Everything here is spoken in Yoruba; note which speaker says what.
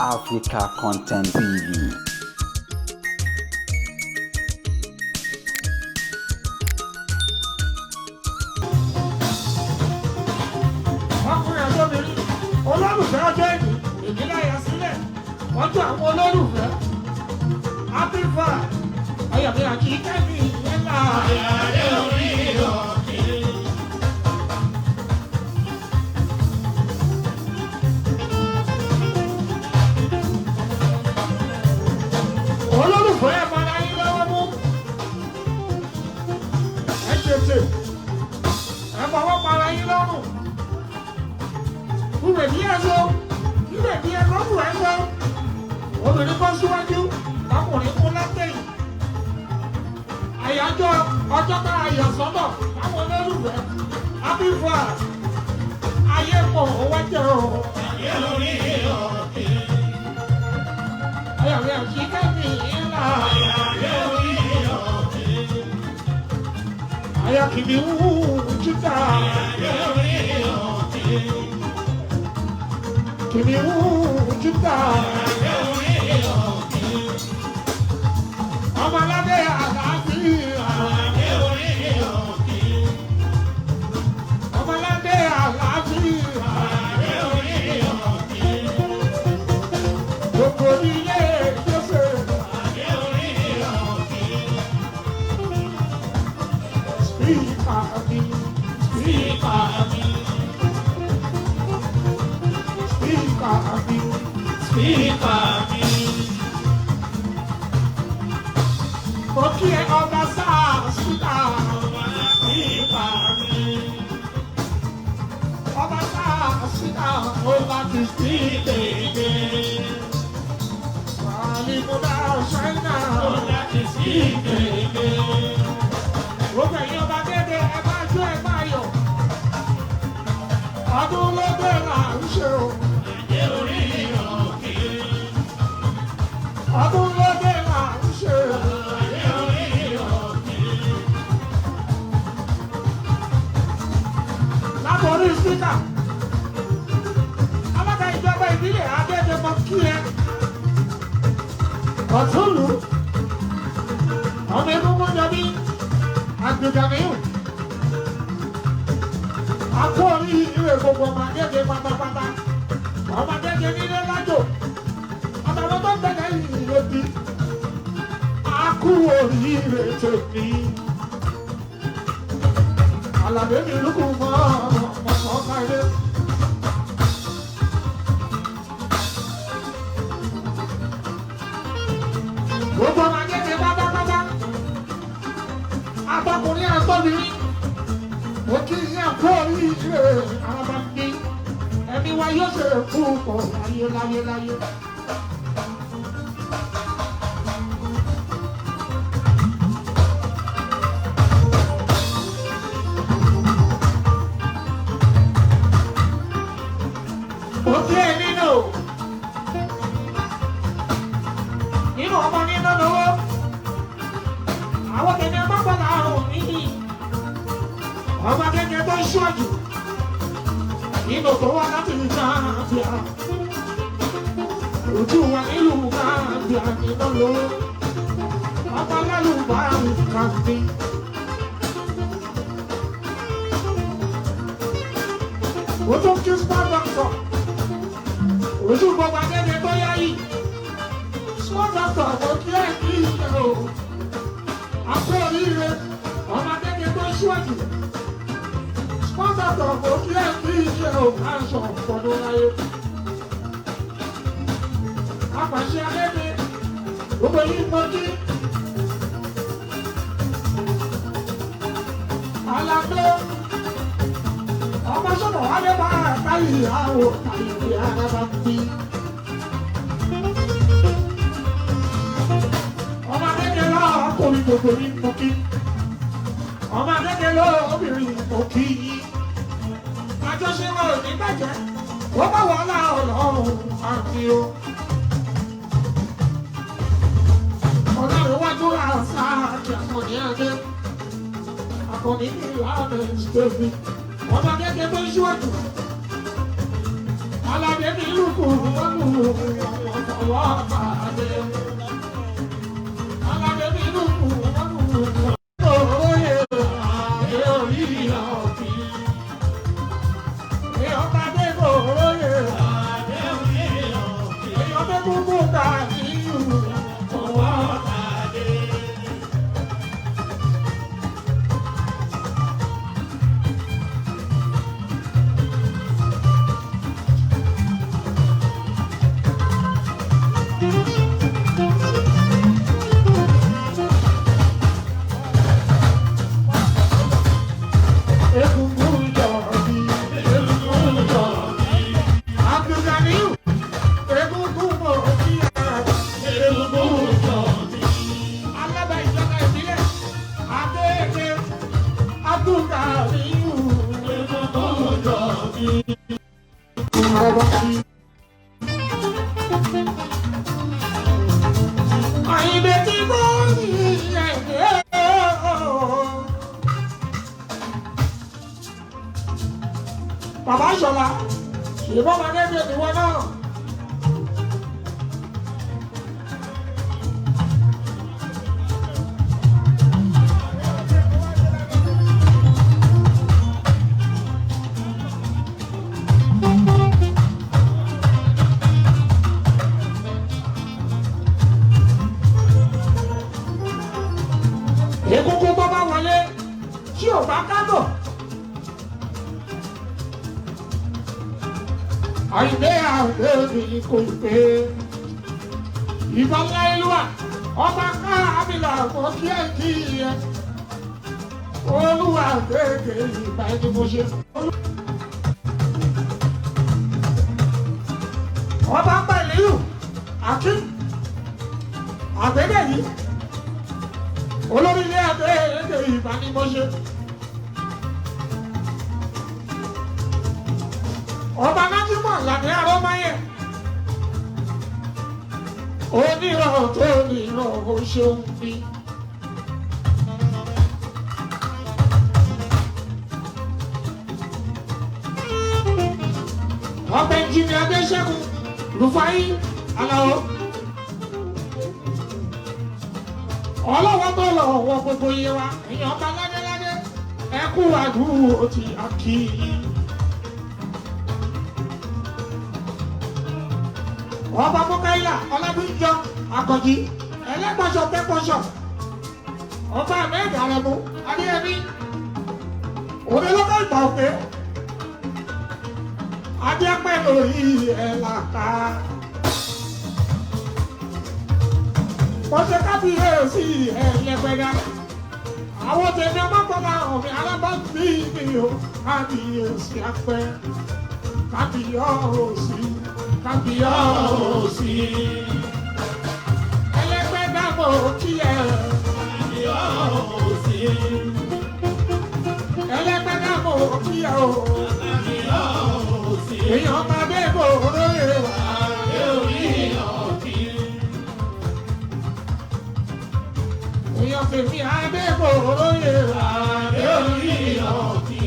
Speaker 1: Africa Content TV.
Speaker 2: Ọkùnrin àti obìnrin olólùfẹ́ ọjọ́ ìní ìdíláyà sílẹ̀ ọjọ́ àwọn olólùfẹ́ happy far ayọ̀mí àti kẹ́mi ẹ̀la.
Speaker 3: Ayọ̀dé orí òkè.
Speaker 2: Olólùfẹ́ ẹ̀ fara yín lọ́wọ́ mú ẹ tètè ẹ fọwọ́ para yín lọ́rùn kúrè bí ẹ lọ kúrè bí ẹ lọ́rùn ẹ lọ obìnrin bọ́ síwájú ọkùnrin kún látẹ̀yìn àyájọ́ ọjọ́ tá a yà sọ́nà fáwọn olólùfẹ́ happy far ayé pọ̀ owó jẹ́ o.
Speaker 3: Ayé orí òkè.
Speaker 2: Ayọ̀mí àti kẹ́mi ńlá.
Speaker 3: Ayọ̀dé orí òkè.
Speaker 2: Ayọ̀ kìnìún jíjà.
Speaker 3: Ayọ̀dé orí òkè.
Speaker 2: Kìnìún jíjà.
Speaker 3: Ayọ̀dé orí òkè.
Speaker 2: Ọmọ aládé àlàáfíà.
Speaker 3: Ayọ̀dé orí òkè.
Speaker 2: Ọmọ aládé àlàáfíà.
Speaker 3: Ayọ̀dé orí òkè.
Speaker 2: Gbogbo ilé Jésù.
Speaker 3: Ayọ̀dé orí òkè.
Speaker 2: Spíkà mi.
Speaker 3: Spíkà mi.
Speaker 2: Spíkà mi.
Speaker 3: Spíkà mi.
Speaker 2: Mo kí ẹ ọba sáà síta.
Speaker 3: Spíkà mi.
Speaker 2: Ọba sáà síta. Ó láti sí
Speaker 3: Síkèké.
Speaker 2: Àlìmúdà ṣáínà.
Speaker 3: Ó láti síkèké.
Speaker 2: Gbogbo ẹ̀yin ọba dédé ẹ máa jó ẹ máa yọ̀. Ọdún ló dé là ń ṣe o.
Speaker 3: Ayé orí òkè.
Speaker 2: Ọdún ló dé là ń ṣe o.
Speaker 3: Ayé orí òkè.
Speaker 2: Látọ̀rí spíkà. Alága ìjọba ìbílẹ̀ Adédè mọ kí ẹ. Ọ̀túnlù. Ọmọ egungun jọbí. Àgbègbè. Akórí ìwé gbogbo ọmọ Adédè pátápátá. Ọmọ Adédè nílé lájò. Àtàwọn tó ń tẹ̀lé ìlú bí. Akú oríire tèmi. Àlàbé mi lùkù mọ́ ọmọ káyé. Gbogbo ọmọ Adédè pátápátá. Atọkùnrin àtọ́bìnrin. Mo kí yín kú oríire araba ń bí. Ẹ̀mí wa yóò ṣe kú pọ̀ láyé láyé láyé. Mo kí ẹ nínú. Nínú ọmọ nínú lọ́wọ́. Àwọn tẹ̀lé ọmọ gbọ́dọ̀ àrùn níyì. Ọmọ akẹ́kẹ́ tó ń ṣọ́ọ̀jù. Nínú tó wá láti Gambia. Ojú wa nílùú Gambia nínú lọ́wọ́. Ọmọ alálùbáàrù kan ní. Ó tún kí small doctor. Ojú gbogbo akẹ́kẹ́ tó yá yìí. Small doctor kò kí ẹ̀ kí ìṣe o. Àpò oríire ọmọ akẹ́kẹ́ tó ṣíwájú. Small doctor kò kí ẹ̀ kí ìṣe o. Aṣọ ọ̀pọ̀lọpọ̀ láyé. Apàṣẹ akẹ́kẹ́ gbogbo yìí mọ kí. Aládó ọmọ sọ̀rọ̀ wálé bá táyì àwọ̀ táyì ara bá bí. Ọmọ akẹ́kẹ́ lọ́kùnrin gbogbo ní mọ kí. Ọmọ akẹ́kẹ́ lọ́bìnrin mọ kí yín. Àjọṣe wa ò ní bàjẹ́. Ó bá wàhálà ọlọ́run àti o. Ọlọ́run wájú àṣà àti àkànní adé. Àkànní ní ìlànà ìṣèlú. Ọmọ akẹ́kẹ́ tó ń ṣíwájú. Aládé mi lùkù wọ́n mú ọwọ́ pàdé. Aládé mi lùkù wọ́n mú òye àdé orí ọ̀kì. Èèyàn bá dé kò róye.
Speaker 3: Adé orí ọ̀kì.
Speaker 2: Èèyàn dé gbogbo ká ìlú ọwọ́.
Speaker 3: Adé.
Speaker 2: Egungun jọ̀bí.
Speaker 3: Egungun jọ̀bí.
Speaker 2: Abdulganiyu. Egungun mọ̀ kí ẹ.
Speaker 3: Egungun jọ̀bí.
Speaker 2: Alága ìjọba ìbílẹ̀. Adéèké. Abdulganiyu.
Speaker 3: Egungun jọ̀bí.
Speaker 2: Àyìnbé tí kò ní ẹ̀jẹ̀. Bàbá Ṣọlá, ṣèbọn máa dé bí ìwọ náà. Egungun tó bá wọlé tí ò bá kábọ̀. Àyìnbé àgbègbè kò pé. Ìbọn láìlúwà ọba káàbìlà kò kí ẹ kí ẹ. Olúwa gbègbè ìgbà ẹni mo ṣe. Ọba pẹ̀lú Akin àgbẹ̀dẹ̀ yìí olórí ilé abẹ́ èdè ìbánimọ́ṣe. Ọba Nájímọ̀ Làní Arọ́máyẹ̀. Onírọ̀ tó nírọ̀ ó ṣeun bí. Ọba Ẹnjìnì Adéṣẹ́gun Rufai Alao. Ọlọ́wọ́ tó lọ wọ gbogbo iye wa èèyàn ọba ládéládé ẹ kú àdúró ti àkì. Ọba Mọ́káílà Ọlábíjọ Akànjí ẹlẹ́gbọ̀nsọ̀ tẹ́gbọ̀nsọ̀ ọba Ahmed Arẹ̀mú Adéyẹmí òdelókè ìgbà òkè adéẹpẹ lórí ẹ̀ làkà. Wọ́n ṣe kábíyèsí ẹlẹ́gbẹ̀dá. Àwọn tèmi ọmọkùnrin ọ̀mí alábàbí mi ò kábíyèsí apẹ́. Kábíyèsí kábíyèsí. Ẹlẹ́gbẹ̀dá mo kí ẹ.
Speaker 3: Kábíyèsí.
Speaker 2: Ẹlẹ́gbẹ̀dá mo kí ẹ o.
Speaker 3: Kábíyèsí.
Speaker 2: Èèyàn máa dé bò lóye wa.
Speaker 3: Adé orí ọ̀kì.
Speaker 2: Èèyàn tèmi adé bò lóye wa.
Speaker 3: Adé orí ọ̀kì.